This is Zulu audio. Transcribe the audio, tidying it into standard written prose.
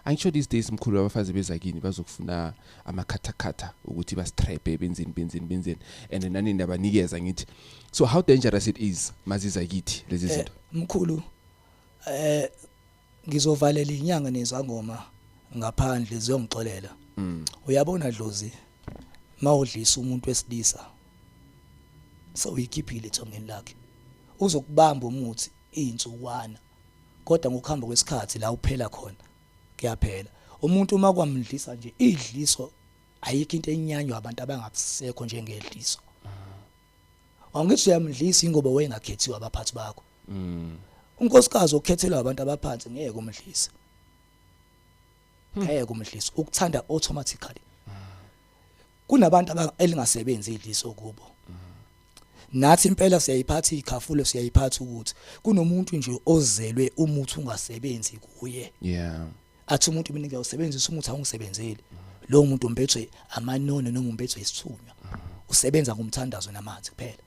Angisho, these days, mkhulu, abafazi bezakini bazokufuna amakhathakhatha ukuthi basitraphe, benzeni, benzeni, benzeni, and nani nabanikeza ngithi. So how dangerous it is maziza kithi lezi zinto? Mkhulu, ngizovalela inyanga nezangoma ngaphandle, ziyongixolela. Uyabona dlozi, mawudlisa umuntu wesilisa, sewuyikhiphile ethongeni lakhe, uzokubamba umuthi izinsukwana, kodwa ngokuhamba kwesikhathi la uphela khona kuyaphela. Umuntu uma kwamdlisa nje idliso, ayikho into enyanywa abantu abangasekho njengedliso. Angithi uyamdlisa ingoba wayengakhethiwe abaphathi bakho. Unkosikazi okhethelwa abantu abaphansi ngeke umdlise, ngeke umdlise, ukuthanda automatically. Kunabantu elingasebenzi idliso kubo. Nathi impela siyayiphatha ikhafulo, siyayiphatha ukuthi kunomuntu nje ozelwe umuthi ungasebenzi kuye. Athi umuntu, "Mina ngiyawusebenzisa umuthi, awungisebenzeli." Lo muntu umbethwe amanono noma umbethwe isithunywa, usebenza ngomthandazo namanzi kuphela.